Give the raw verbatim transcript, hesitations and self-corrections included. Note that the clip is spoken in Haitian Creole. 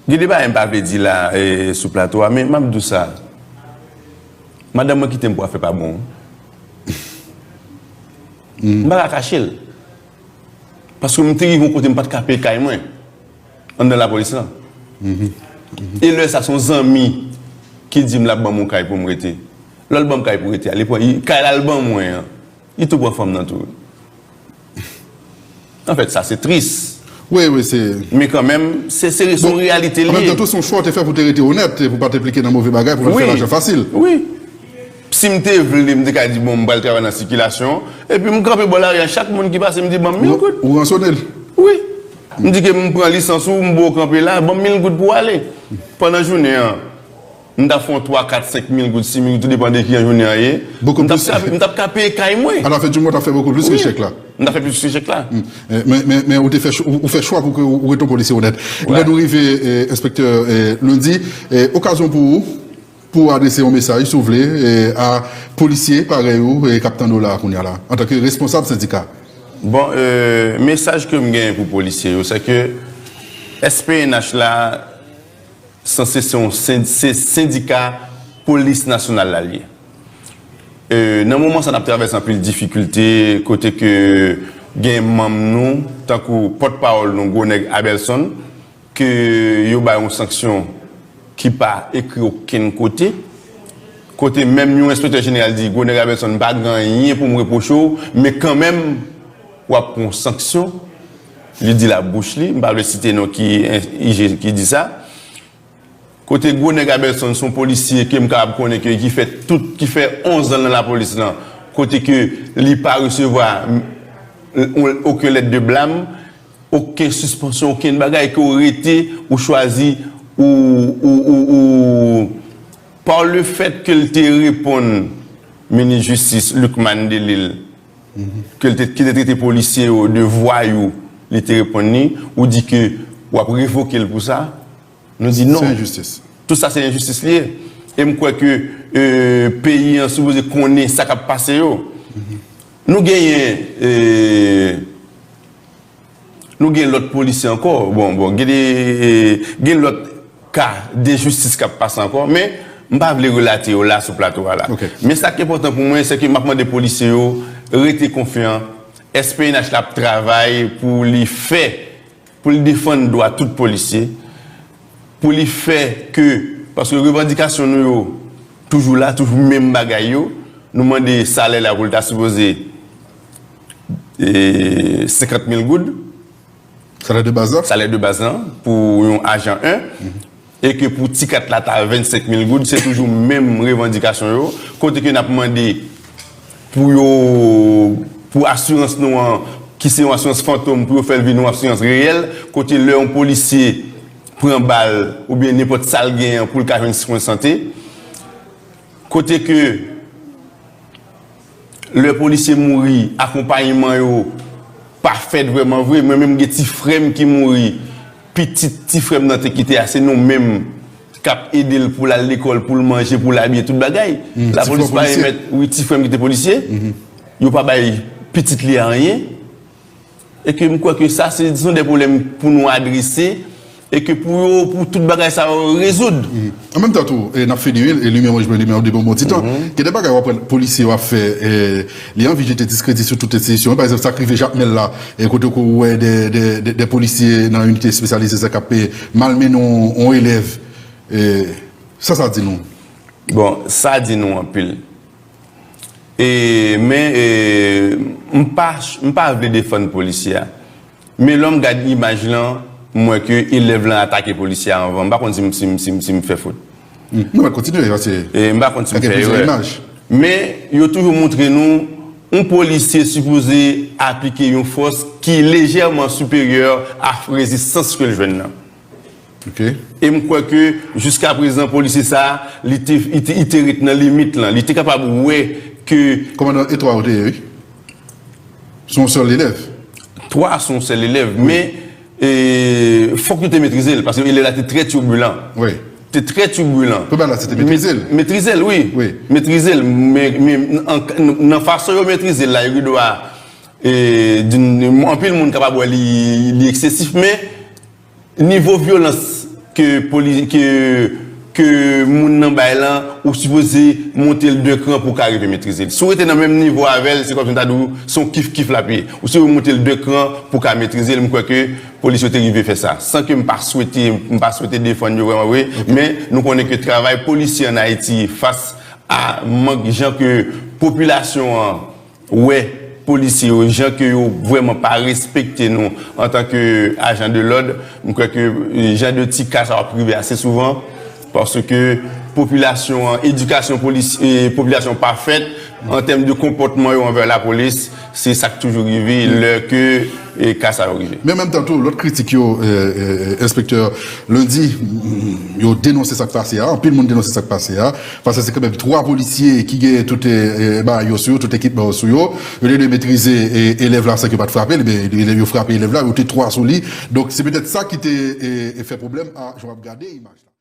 Gen de bagay m pa vle di la, e, sou plato a, men m ap di w sa. Madanm mwen kite m pou afè pa bon. M pa ka kache l. Paske m te rive yon kote m pa t ka peye kay mwen anndan lapolis lan. E lè sa, se yon zanmi ki di m l ap ban m yon kay pou m rete. Lè l ban m kay pou rete a, li pran, li, kay la l ban mwen an, li tou pran fanm nan tou. Anfèt, sa se tris. Wi, wi, se. Men kanmenm, se, se, se yon reyalite li ye. An menm tan tou, se yon chwa w te fè pou w te rete onèt, pou w pa te enplike nan move bagay, pou w pa te fè lajan fasil. Wi. Si m te vle, m te ka di, bon, m pral travay nan sikilasyon, epi m kanpe bò lari a, chak moun ki pase, m di, ban m mil goud. Ou ransone l. Wi. M di ke m pran lisans ou, m ba w kanpe la, ban m mil goud pou w ale. Pandan jounen an, m t ap fè yon twa, kat, senk mil goud, sis mil goud, tou depann de kijan jounen an ye. M t ap ka, m t ap ka peye kay mwen. Wi. M t ap fè plis ke chèk la. M t ap fè plis ke chèk la. Men, men, men ou te fè, ou, ou fè chwa pou ke ou, ou rete yon polisye onèt. Lè nou rive, e, enspektè, e, Lundy, e, okazyon pou ou, pou adrese yon mesaj, si w vle, e, a polisye parèy ou, e, k ap tande w la kounye a la, antanke responsab sendika. Bon, e, mesaj ke m genyen pou polisye yo, se ke S P N H la sanse se yon sen-, se sendika polis nasyonal la l ye. E, nan moman sa, n ap travèse anpil difikilte, kote ke gen manm nou, tankou pòtpawòl nou, Gwo Nèg Abelson, ke yo bay yon sanksyon ki pa ekri okenn kote. Kote menm yon enspektè jeneral di, Gwo Nèg Abelson, m pa gen anyen pou m repwoche w, men kanmenm, w ap pran yon sanksyon. Li di l ak bouch li, m pa vle site non ki, I G ki di sa. Kote Gwo Nèg Abelson se yon polisye ke m kapab konnen ke ki fè tout, ki fè onz an nan lapolis lan, kote ke li pa resevwa, m, okenn lèt de blam, okenn sispansyon, okenn bagay, ke w rete, ou chwazi, ou, ou, ou, ou, pa le fèt ke l te reponn minis jistis Lucmane Delille, ke l te, ki te trete polisye yo de vwayou, li te reponn li, ou di ke w ap revoke l pou sa. Nou di non. Se enjistis. Tout sa se enjistis li ye. E m kwè ke, e, peyi an sipoze konnen sa k ap pase yo. Nou genyen, e, nou gen lòt polisye ankò. Bon, bon, gen de, e, gen lòt ka denjistis k ap pase ankò, men m pa vle relate yo la sou plato a la. Ok. Men sa k enpòtan pou mwen, se ke m ap mande polisye yo rete konfyan. S P N H la ap travay pou li fè, pou li defann dwa tout polisye, pou li fè ke, paske revandikasyon nou yo toujou la, toujou menm bagay yo. Nou mande salè la pou l ta sipoze, e, senkant mil goud. Salè de baz la? Salè de baz lan pou yon ajan en. E ke pou ti kat la ta vennsenk mil goud, se toujou menm revandikasyon yo. Kote ke n ap mande pou yo, pou asirans nou an, ki se yon asirans fantom, pou yo fè l vin yon asirans reyèl, kote lè yon polisye pran bal oubyen nenpòt sa l genyen pou l ka jwenn swen sante. Kote ke lè polisye mouri, akonpayman yo pa fèt vrèman vre. Mwen menm gen ti frè m ki mouri, pitit ti frè m nan te kite a, se nou menm k ap ede l pou l al lekòl, pou l manje, pou l abiye, tout bagay. Lapolis pa remèt, wi, ti frè m ki te polisye. Yo pa bay pitit li a anyen. E ke m kwè ke sa, se, se yon de pwoblèm pou nou adrese, e ke pou yo, pou tout bagay sa yo rezoud. An menm tan tou, e n ap fini, wi, e limyè mwen jwenn limyè depi yon bon ti tan. Gen de bagay w ap wè polisye yo ap fè, e, li anvi jete diskredi sou tout enstitisyon. Pa egzanp, sa k rive Jakmèl la, e kote ke w wè de, de, de, de polisye nan inite espesyalize sa k ap, e, malmennen yon, yon elèv. E, sa sa di nou? Bon, sa di nou anpil. E, men, e, m pa, m pa vle defann polisye a. Men lè m gad imaj lan, m wè ke elèv lan atake polisye a anvan. M pa konn si m, si m, si m, si m fè fot. Non, men kontinye, paske. E, m pa konn si m fè erè. Men yo toujou montre nou, yon polisye sipoze aplike yon fòs ki lejèman siperyè a rezistans ke l jwenn nan. Ok. E m kwè ke jiska prezan, polisye sa a, li te, li te, li te ret nan limit lan. Li te kapab wè ke. Kòmandan etwa ou te ye, wi. Se yon sèl elèv. Twa se yon sèl elèv, men, e, fòk yo te metrize l, paske elèv la te trè turbilan. Wi. Te trè turbilan. Pou bagay la, se te metrize l. Met-, metrize l, wi. Wi. Metrize l, men, men an, nan fason yo metrize l la, yo gen dwa, e, di n, anpil moun kapab wè li, li eksesif, men nivo vyolans ke poli, ke, ke moun nan bay lan, ou sipoze monte l de kran pou w ka rive metrize l. Si w rete nan menm nivo avè l, se kòmsi m ta di w, se yon kif kif l ap ye. Ou sipoze monte l de kran pou w ka metrize l. M kwè ke polis yo te rive fè sa. San ke m pa swete, m pa swete defann yo vrèman vre, men nou konnen ke travay polisye ann Ayiti fas a mank jan ke popilasyon an wè polisye yo, jan ke yo vrèman pa respekte nou antanke ajan de lòd, m kwè ke jan de ti ka sa ap rive ase souvan, paske popilasyon an, edikasyon polis, e, popilasyon pa fèt an tèm de konpòtman yo anvè lapolis, se sa k toujou rive lè ke, e, ka sa yo rive. Men an menm tan tou, lòt kritik yo, e, e, enspektè Lundi, yo denonse sa k pase a, anpil moun denonse sa k pase a, paske se kanmenm twa polisye ki gen tout, e, e, bagay yo sou yo, tout ekipman yo sou yo, yo te dwe metrize, e, elèv la san ke yo pa t frape l, men elèv yo frape elèv la, yo te twa sou li, donk se petèt sa ki te, e, e, fè pwoblèm a jan w ap gade imaj la.